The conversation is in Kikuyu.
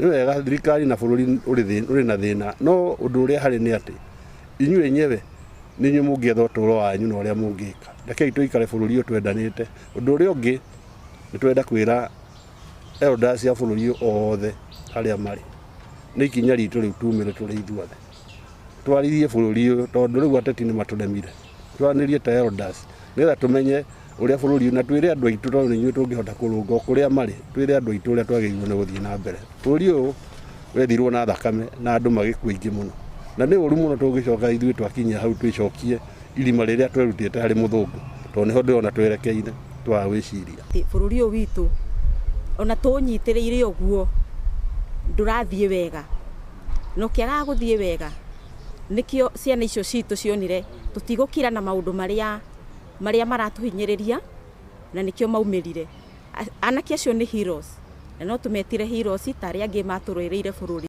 Nĩ wega thirikari na bũrũri ũrĩ na thĩna, no ũndũ ũrĩa harĩ nĩ atĩ inyuĩ enyewe nĩ inyuĩ mũngĩetha ũtũũro wanyu na ũrĩa mũngĩka. Rekei tũikare bũrũri ũyũ twendanĩte. Ũndũ ũrĩa ũngĩ nĩ twenda kwĩra elders a bũrũri ũyũ othe harĩa marĩ, nĩ ikinya ritũ rĩu tumĩre tũrĩ ithuothe twarĩrie bũrũri ũyũ, tondũ rĩu ateti nĩ matũremire. Twaranĩrie ta elders nĩgetha tũmenye ũrĩa bũrũri ũyũ, na twĩre andũ aitũ, tondũ nĩ inyuĩ tũngĩhota kũrũnga o kũrĩa marĩ, twĩre andũ aitũ ũrĩa twagĩrĩirwo nĩ gũthiĩ na mbere. Bũrũri ũyũ wethirwo na thakame na andũ magĩkua aingĩ mũno, na nĩ ũru mũno tũngĩcoka ithuĩ twakinyia hau twĩcokie irima rĩrĩa twerutĩte harĩ mũthũngũ, tondũ nĩho ndĩrona twerekeire twaga gwĩciria. Bũrũri ũyũ witũ ona tũũnyitĩrĩire ũguo ndũrathiĩ wega, na ũkĩagaga gũthiĩ wega nĩkĩo ciana icio citũ cionire tũtigũkira na maũndũ marĩa marĩa maratũhinyĩrĩria, na nĩkĩo maumĩrire. Anake acio nĩ heroes, na no tũmetire heroes ta arĩa angĩ matũrũĩrĩire bũrũri.